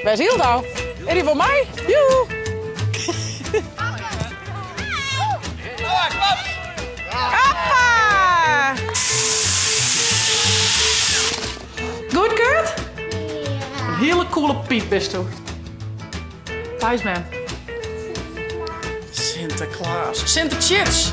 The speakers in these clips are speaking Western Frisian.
Wêr is Yldau? Is dy wol mei? Joe! Hoppa! Goed, Kurt? Een hiele coole Piet bisto. Thijs man. Sinterklaas. Sintertjits.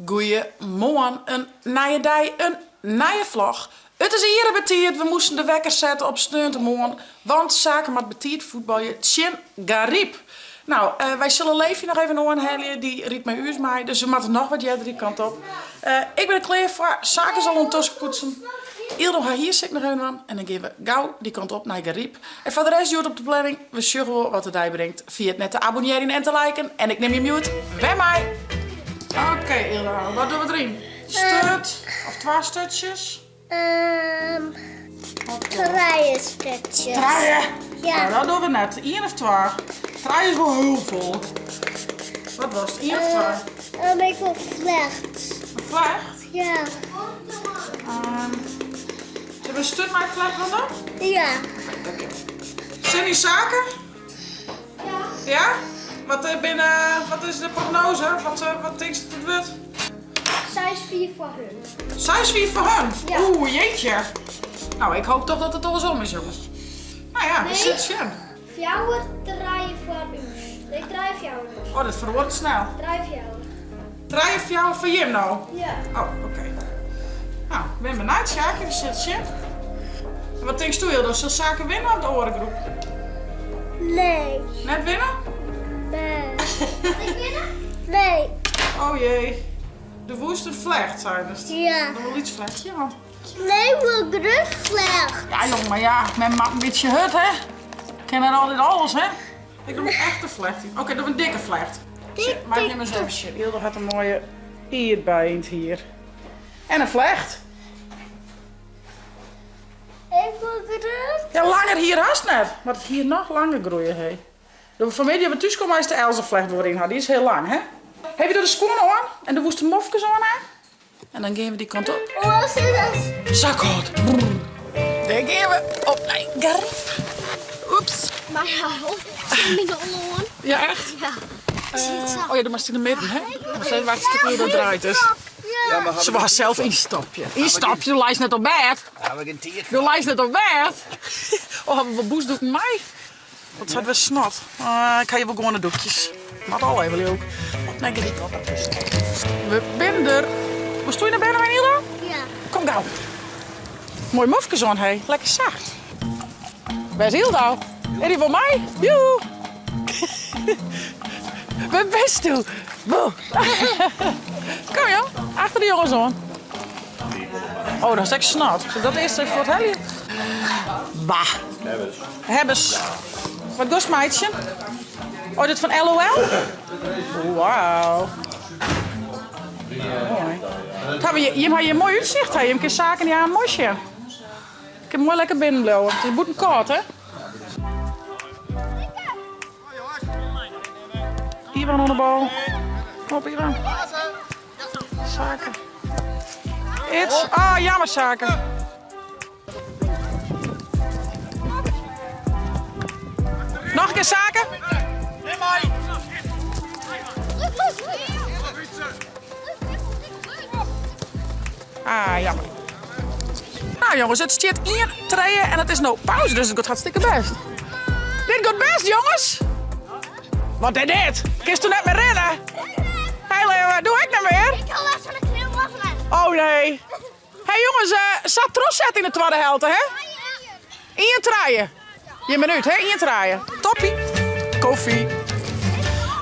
Goeiemoarn, in nije dei, in nije vlog. It is iere betiid, we moasten de wekker sette op sneontemoarn, want Sake moat betiid fuotbalje tsjin Garyp. No, wy sille Levi noch even oanhelje, dy rydt mei ús mei, dus we moatte noch wat earder dy kant op. Ik bin der klear foar, Sake is al oan it toskepoetsen. Yldau har hier sil ik noch even dwaan en dan gean we gau dy kant op nei Garyp. En foar de rest hjoed op de planning, we sjogge wol wat de dei bringt. Ferjit net te abonnearjen en te liken en ik nim jim hjoed wer mei. Oké Yldau, wat dogge we deryn? Sturt of twa sturtsjes? Trije sturtsjes. Trije? Ja. Nou, dat dogge we net. Ien of twa? Trije is wol hiel folle. Wat wolst? Ien of twa? Ik wol flecht. In flecht? Ja. Sille we in sturt mei flecht dwaan dan? Ja. Oké. Sin yn Sake? Ja. Ja? Wat, binne, wat is de prognose? Wat, wat tinkst dat it wurdt? 6-4 foar hun. 6-4 foar hun? Ja. Oeh, jeetje. Nou, ik hoop toch dat it oarsom is, jongens. Nou ja, we Nee. sille sjen. Fjouwer, trije foar ús. Nee, trije, fjouwer dus. Oh, dat feroaret snel. Trije, fjouwer. Trije, fjouwer foar jim no? Ja. Oh, oké. Nou, ik bin benijd, Sjaakje, we sille sjen. En wat tinkst do, Yldau? Sil Sake winne of de oare groep? Nee. Net winne? Nee. Ik winne? Nee. Oh jee. Do woest in flecht, seidest. Ja. Dan wol lyts flechtje, want... Nee, ik wol grut flecht. Ja, jong, mar ja, men moat in bytsje hurd, hè? Kin net altyd alles, hè? Ik doe een echte flecht. Oké, doe een dikke flecht. Dik, Mag ik eens even zien. Yldau hat in moaie ierdbei yn it hier. En in flecht. Ik wol grut. Ja, langer hier hast net. Moat it hier noch langer groeie, hé. Doe fanmiddei we thús komme, is de elzeflecht wol yn har. Dy is hiel lang, hè? Hawwe je der de skuon oan? En do woest de mofkes oan ha? En dan gean we dy kant op. Hoe is dat? Sa kâld. Dêr gean we op nei Garyp. Oeps. Maar ja, zit mijn oan. Ja, echt? Ja. Oh ja, do moatst yn de midden, hè? Moatst even wachtsje tot dat draait is. Ja. Se wol sels ynstapje. Ynstapje, do leist net op bêd. Do leist net op bêd. Oh, hawwe we wol bûsdoeken mei? Wat hat wer snot. Uh, ik ha hjir wol gewoane doekjes. Moat al even leuk. Op nei Garyp. We binne der. Wolst nei binnen, Yldau? Ja. Kom gau. Moai mofkes oan, hé. Lekker sacht. Wêr is Yldau? Is dy wol mei? Joe! Wêr bisto? Boe. Kom jong, achter de jonges oan. Oh, dat is ek snot. Sil ik dat earst even fuorthelje? Bah. Hebbes. Wat goest meitsjen? Oh, dit fan LOL? Wauw. Moai. Jim ha hjir moai útsicht, hè? Jim kinne saken dy aan moai sjen. Kin moai lekker binnen bliuwe. It is bûten kâld, hè? Ivan oan de bal. Kom op, Ivan. Sake. It's, ah, jammer, Sake. Noch in kear, Sake. Ah, jammer. Nou jongens, it stiet 1, 3 en it is no pauze, dus it giet hartstikke bêst. Dit giet bêst, jongens. Wat is dit? Kinst do net mear rinne? Hey Leeuwen, doe ik net mear? Ik ha lêst fan de knibbel. Oh nee. Hey jongens, sa trochsette yn de twadde helte, hè? Ien trije. Jim binne út, hè? Ien trije. Toppie. Koffie.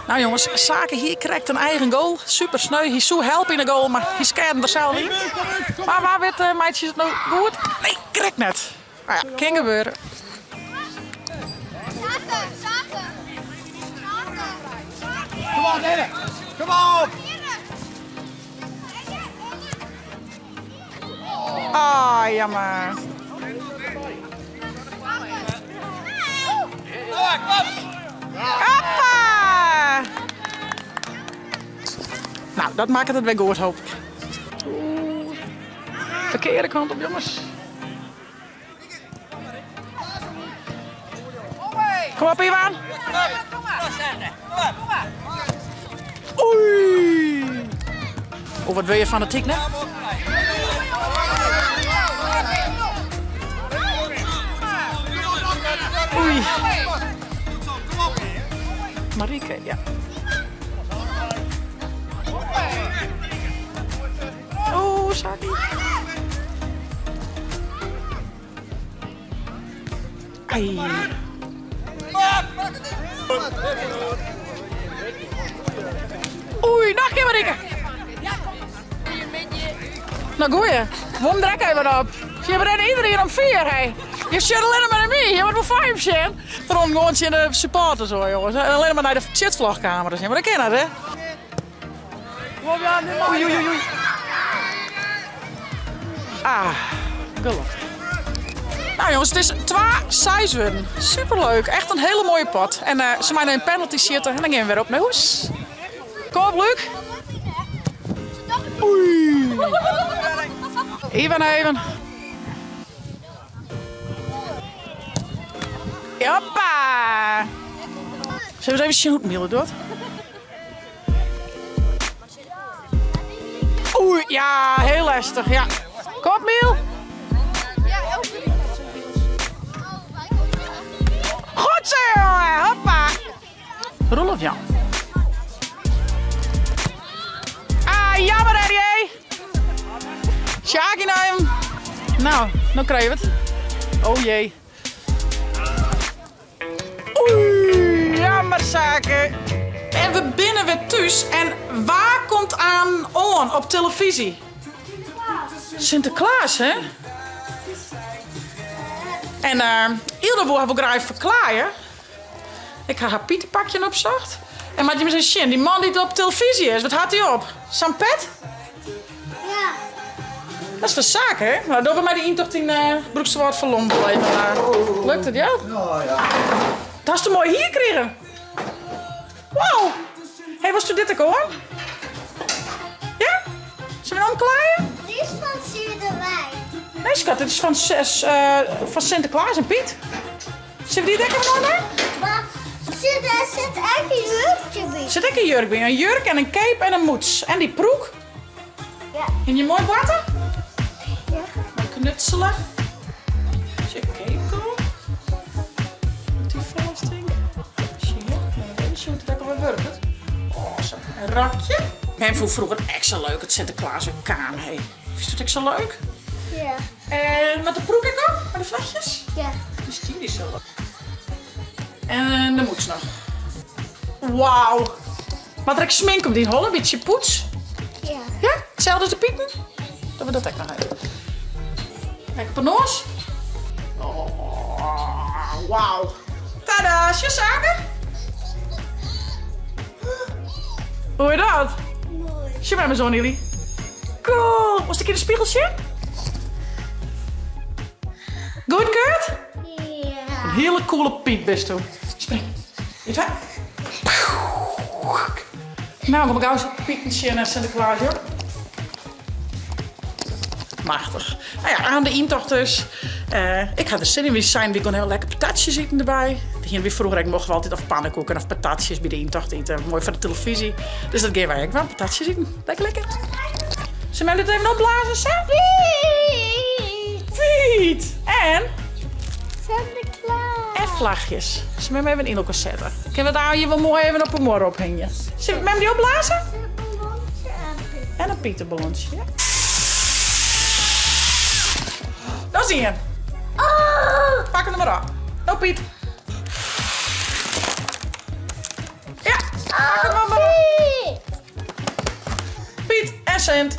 Nou jongens, Sake hie krekt in eigen goal. Super sneu. Hy soe helpe yn de goal, mar hy skearde der sels yn. Mar wa wit uh, meitsje se it no goed? Nee, krekt net. Nou ja, kin gebeure. Kom op, Nenne. Kom op. Ah, jammer. Hoppa! Nou, dat makket it wer goed, hoop ik. Oeh, ferkearde kant op, jonges. Kom op, Iwan. Oei. Oh, wat wil je fanatyk, ne? Oei. Marieke, ja. Oeh, Saki. Ai. Oei, noch in kear Marieke. Nou goeie, wom der ek even op. Ze rennen iedereen om vier, hé. Je zit alleen maar naar mij, je wordt wel fijn sjen. Waarom gewoon tsjin de supporters hoor, jongens. En alleen maar naar de chatvlogcamera's. Maar dat kan dat, hè? Oei, oei, oei. Ah, gelukkig. Nou jongens, het is 2-6 worden. Superleuk. Echt een hele mooie pot. En eh, ze mij een penalty zitten en dan gaan we weer op naar huis. Kom op, Luc. Oei. Even even. Hoppa. Zullen we eens even zien hoe het Miele doet? Oei, ja, heel lastig. Ja. Kom op, Miel. Goed zo, jongen. Hoppa. Roelof Jan. Ah, jammer, Eddie. Sjaki naar hem. Nou, nou krijgen we het. Oh jee. Oei, jammer zaken. En we binnen weer thuis. En waar komt aan on op televisie? Sinterklaas, hè? En uh, Ilde wil haar graag verklaaien. Ik ga haar pietenpakje opzocht. En maar die zijn die man die op televisie is, wat had hij op? Zo'n pet? Ja. Dat is van zaak, hè? Nou, doen we maar die intocht in uh, Broeksterwâld van Londen even. Uh, lukt het, ja? Ja, ja. Dat is te mooi hier kregen. Wauw. Hey, was toen dit ook hoor? Ja? Zullen we hem omklaaien? Dit is van Zuiderwijk. Nee, schat, dit is van, zes, eh, van Sinterklaas en Piet. Zullen we die dekken nog doen? Maar zit, er zit echt een jurkje bij. Zit ik een jurk bij? Een jurk en een cape en een moets. En die broek. Ja. In je mooi water? Ja. Mooi knutselen. Zie ik cape komen? Die volsting. Zie je? Nou, Zo moet het ook alweer werken. Oh, zo. Een rakje. Men vond vroeger echt zo leuk het Sinterklaas weer kaam. Hey. Is dat echt zo leuk? Ja. En met de broek ik op? Met de vlagjes? Ja. Dus die is zo leuk. En de moets nog. Wauw. Maar ik smink om die holle, een beetje poets. Ja. Ja, hetzelfde als de pieten. Dat we dat ook nog hebben. Kijk op de noos. Oh, wauw. Tada, zaken. Hoe je dat? Mooi. Zie bij mijn zoon, jullie. Cool. Was ik in de spiegeltje? Goed, Kurt? Ja. Een hele coole Piet best toe. Spring. Dit waar? Nou, kom ik gauw Pietentje naar Sinterklaas, joh. Machtig. Nou ja, aan de intocht dus. Eh, ik had er zin in. We zijn we gewoon heel lekker patatjes eten erbij. Hier weer vroeger ik mocht wel altijd of pannenkoeken of patatjes bij de intocht eten. Mooi voor de televisie. Dus dat geven wij ook wel. Patatjes eten. Lekker, lekker. Zullen we dit even opblazen, Sam? Piet. Piet! En? Sinterklaas. En vlagjes. Zullen we hem even in elkaar zetten? Kunnen we daar hier wel mooi even op een mor ophangen? Zullen we hem die opblazen? Een ballonnetje en Piet. En een pietenballonnetje, ja. Dat zie je. Oh! Pak hem er maar op. Nou, Piet. Ja, pak hem maar op. Piet. Piet en Sint.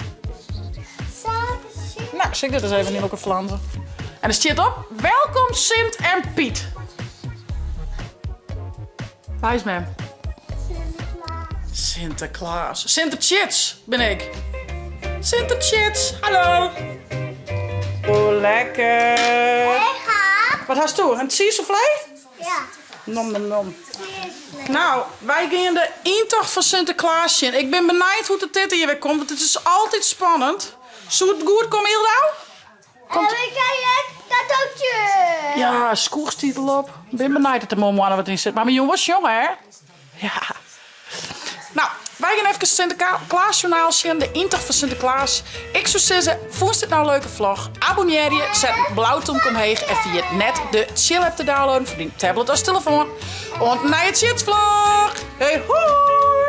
Samen zit. Nou, zet ik dit eens even in elkaar flansen. En er staat op, welkom Sint en Piet. Waar is mem? Sinterklaas. Sinterklaas. Sinterchits ben ik. Sinterchits, hallo. Oh, lekker. Hey, ga. Wat hast du? Een cheese soufflé? Ja. Nom, nom, nom. Cheese. Nou, wij gingen de intocht van Sinterklaas in. Ik ben benieuwd hoe het dit hier weer komt, want het is altijd spannend. Zou het goed komen, Ildau? En we krijgen een cadeautje. Ja, skoechstitel op. Bin benijd dat der moarn wat yn sit. Mar myn jûn wol sjonge, hè? Ja. No, wy gean efkes Sinteklaasjoernaal sjen, de yntocht fan Sinteklaas. Ik soe sizze, fûnst dit no in leuke vlog? Abonnearje, set in blau tomke omheech en ferjit net de Tsjil-app te downloaden foar dyn tablet as telefoan. Oant in nije Tsjitsvlog! Hey hoi!